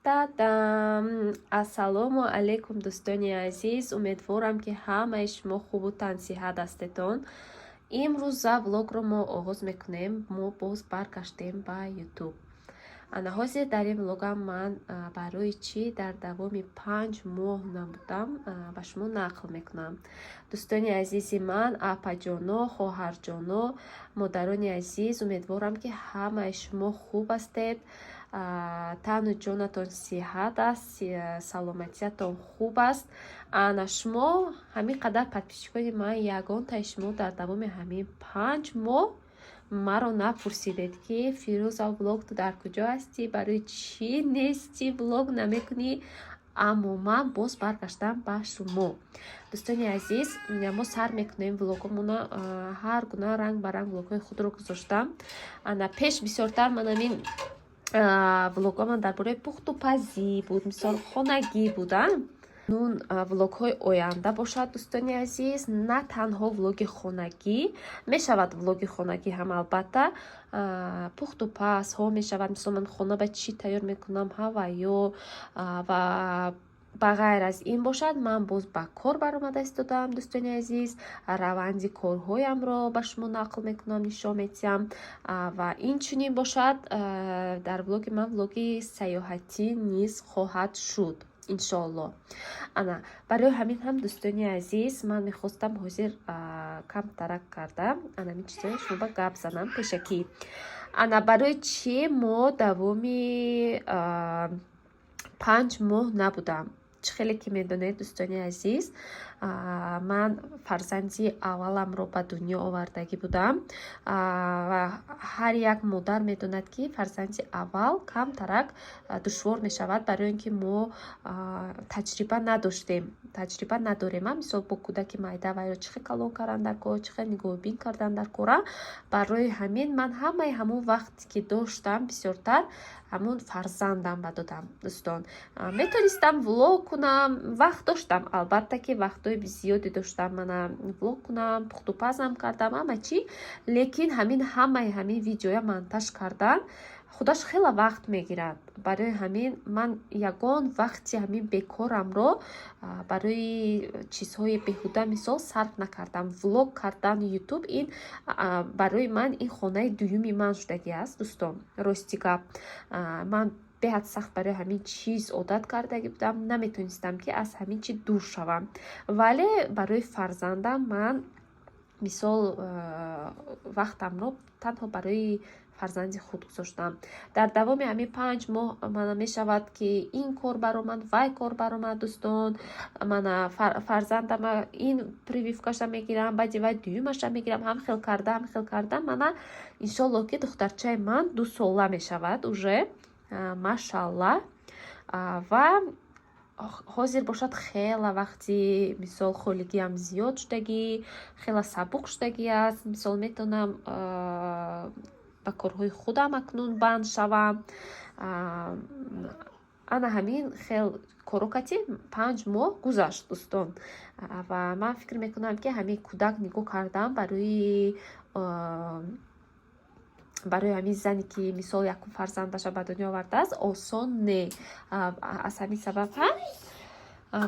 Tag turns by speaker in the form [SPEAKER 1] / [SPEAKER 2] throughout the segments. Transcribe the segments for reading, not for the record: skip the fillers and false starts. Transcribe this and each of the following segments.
[SPEAKER 1] Та-дам! Ассалому алайкум, дӯстони азиз! Умедворам, ки ҳамаи шумо хубу тансиҳат ҳастетон. Имрӯза влогро мо оғоз мекунем. Мо боз баргаштем ба Ютуб. Ана ҳозир дар ин влогам ман барои чӣ дар давоми 5 моҳ набудам, ба шумо нақл мекунам. Дӯстони азизи ман, апаҷоно, хоҳарҷоно, модарони азиз, умедворам, ки ҳамаи шумо хуб ҳастед, тану ҷонатон сиҳат аст, саломатиятон хуб аст. Ана шумо, ҳамин қадар подписчикони ман, ягонтаи шумо дар давоми ҳамин 5 моҳ маро напурсидед, ки «Фирӯза, влог, ту дар куҷо ҳастӣ, барои чӣ нестӣ, влог намекунӣ?» Аммо ман боз баргаштам ба шумо. Дӯстони азиз, мо сар мекунем влогомона. Ҳар гуна ранг ба ранг влогҳои худро гузоштам. Ана пеш бисёртар ман ҳамин влогҳоман дар бораи пухтупазӣ буд, мисол, хонагӣ буда. Нун влогҳои оянда бошад, дӯстони азиз, на танҳо влоги хонагӣ мешавад, влоги хонагӣ ҳам албатта, пухтупазҳо мешавад, мисол, ман хона ба чӣ тайёр мекунам, ҳаваё ва ба ғайр аз ин бошад, ман боз ба кор баромада истодаам. Дӯстони азиз, раванди корҳоямро ба шумо нақл мекунам, нишон медиҳам. Ва инчунин бошад, дар влоги ман влоги сайёҳатӣ низ хоҳад шуд, иншоалло. Ана барои ҳамин ҳам, дӯстони азиз, ман мехостам ҳозир камтарак карда анамин чизҳои шумо ба гап занам пешакӣ. Ана барои чӣ мо давоми 5 моҳ набудам? Чӣ хеле ки медонед, дӯстони азиз, ман фарзанди авваламро ба дунё овардагӣ будам ва ҳар як модар медонад, ки фарзанди аввал камтарак душвор мешавад, барои он ки мо таҷриба надоштем, таҷриба надорем. Мисол, бо кӯдаки майда вайро чӣ хел калон кардан дар кор, чӣ хел нигоҳубин кардан дар кора. Барои ҳамин ман ҳамаи ҳамон вақте ки доштам, бисёртар ҳамон фарзандам ба додам. Дӯстон, метонистам влог кунам, вақт доштам, албатта, ки вақтҳои зиёде доштам, мана влог кунам, пухтупазам кардам, ҳама чӣ, лекин ҳамин ҳамаи ҳамин видеоя монтаж кардан худаш хеле вақт мегирад. Барои ҳамин ман ягон вақти ҳамин бекорамро барои чизҳои беҳуда, мисол, сарф накардам. Влог кардан, Ютуб ин барои ман ин хонаи дуюми ман шудагӣ аст. Дӯстон, рости гап, ман беҳад сахт барои ҳамин чиз одат кардагӣ будам, наметонистам, ки аз ҳамин чиз дур шавам. Вале барои фарзандам ман, мисол, вақтамро танҳо барои фарзанди худ гузоштам. Дар давоми ҳамин 5 моҳ мана мешавад, ки ин кор баромад, вай кор баромад. Дӯстон, мана фарзандама ин прививкаша мегирам, баъди вай дуюмаша мегирам, ҳам хел карда, ҳам хел карда, мана иншолло, ки духтарчаи ман 2 сола мешавад уже, машалла. Ва ҳозир бошад, хела вақти, мисол, холигиам зиёд шудагӣ, хела сабук шудагӣ аст. Мисол, метавонам ба корҳои худам акнун банд шавам. Ана ҳамин хел корокати 5 моҳ гузашт, дӯстон. Ва ман фикр мекунам, ки ҳамин кӯдак нигоҳ кардан барои ҳамин зане, ки, мисол, якум фарзандаша ба дунё овардааст, осон не. Аз ҳамин сабаб ҳам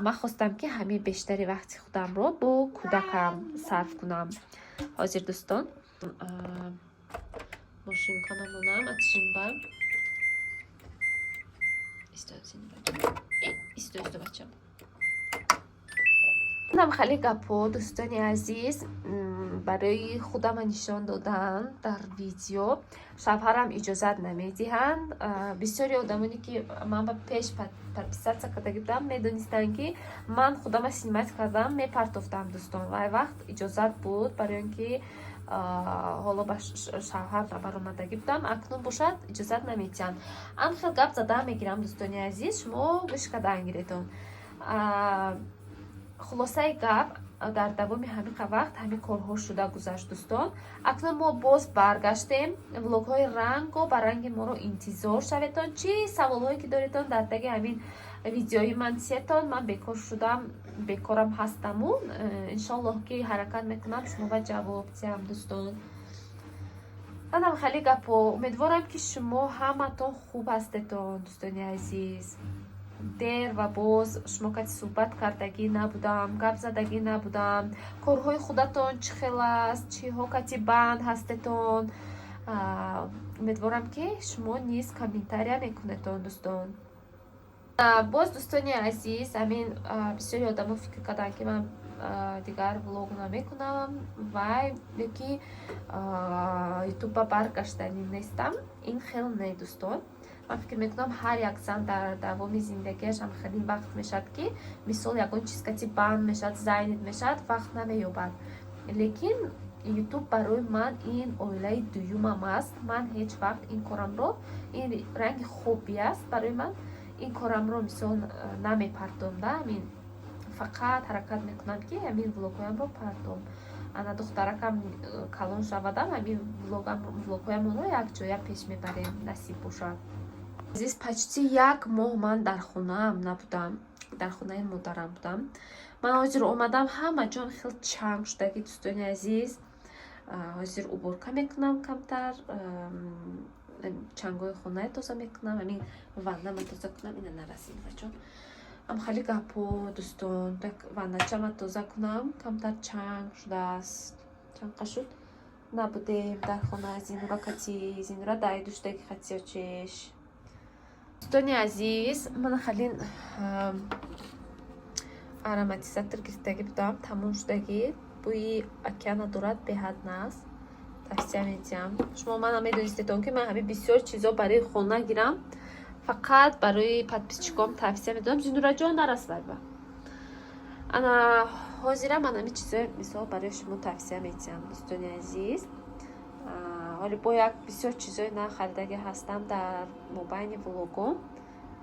[SPEAKER 1] ман хостам, ки ҳамин бештари вақти худамро бо кӯдакам сарф кунам. Ҳозир, дӯстон, машинка намонам атишинба. Исто, исто, исто, бачам. Нам хеле гапҳо, дӯстони азиз, барои худама нишон додан дар видео шавҳарам иҷозат намедиҳанд. Бисёри одамоне, ки ман ба пеш подписаться кардаги будам, медонистанд, ки ман худама снимать кардам, мепартофтам. Дӯстон, вай вақт иҷозат буд, барои он ки ҳоло ба шавҳар баромадагӣ будам. Акнун бошад, иҷозат намедиҳанд. Ан хел гап задан мегирам, дӯстони азиз, шумо гӯш кардан гиретон. Хулосаи гап, дар давоми ҳамин вақт ҳамин корҳо шуда гузашт. Дӯстон, акнун мо боз баргаштем. Влогҳои ранго ба ранги моро интизор шаветон. Чӣ саволҳое ки доретон, дар таги ҳамин видеои ман тиетон. Ман бекор шудам, бекорам ҳастаму иншоллоҳ, ки ҳаракат мекунам, шумо ба ҷавоб диҳам. Дӯстон. Манам хеле гапо. Умедворам, ки шумо ҳаматон хуб ҳастетон, дӯстони азиз. Дер ва боз шумо кати суҳбат кардагӣ набудам, гап задагӣ набудам. Корҳои худатон чӣ хел аст, чиҳо кати банд ҳастетон? Умедворам, ки шумо низ комментария мекунетон, дӯстон. Боз, дӯстони азиз, ҳамин бисёри одамо фикр карданд, ки ман дигар влог намекунам вай ёки ютубба баргаштанӣ нестам. Ин хел не, дӯстон. Ман фикр мекунам, ҳар як зан дар давоми зиндагиаш ҳам хеле вақт мешавад, ки мисол ягон чиз кати банд мешавад, занят мешавад, вақт намеёбад. Лекин Ютуб барои ман ин оилаи дуюмам аст. Ман ҳеҷ вақт ин корамро, ин ранги хобби аст барои ман, ин корамро мисол намепартом да. Ҳамин фақат ҳаракат мекунам, ки ҳамин влогҳоямро партом. Ана духтаракам калон шавадам, ҳамин влогҳоямонро якҷоя пеш мебарем, насиб бошад. Азиз, почти як моҳ ман дар хонаам набудам, дар хонаи модарам будам. Ман ҳозир омадам, ҳама ҷон хел чанг шудагӣ, дӯстони азиз. Ҳозир уборка мекунам, камтар чангои хонаи тоза мекунам, ҳамин ваннама тоза кунам. Ина нарасид, бачон. Ам хеле гапо, дӯстон. Ванначама тоза кунам, камтар чанг шудааст. Чанқа шуд набудем дар хона. Зинура кати, Зинура дайдуштаги хатиёчеш. Дӯстони азиз, ман халин ароматизатор гирифтагӣ будам, тамом шудагӣ. Бӯи океана дорад, беҳад наст, тавсия медиҳам. Шумо мана медонистедон, ки ман ҳамин бисёр чизо барои хона гирам, фақат барои подписчиком тавсия медодам. Зинураҷон, нарас вайба. Ана ҳозира ман ҳамин чизои мисол барои шумо тавсия медиҳам, дӯстони азиз. Ҳоли бо як бисёр чизои нахаридагӣ ҳастам, дар мобайни влогом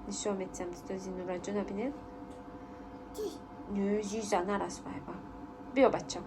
[SPEAKER 1] нишон медиҳам, дӯстон. Зинураҷона бинед. Не, зиза, нарас вайба. Биё, бачам.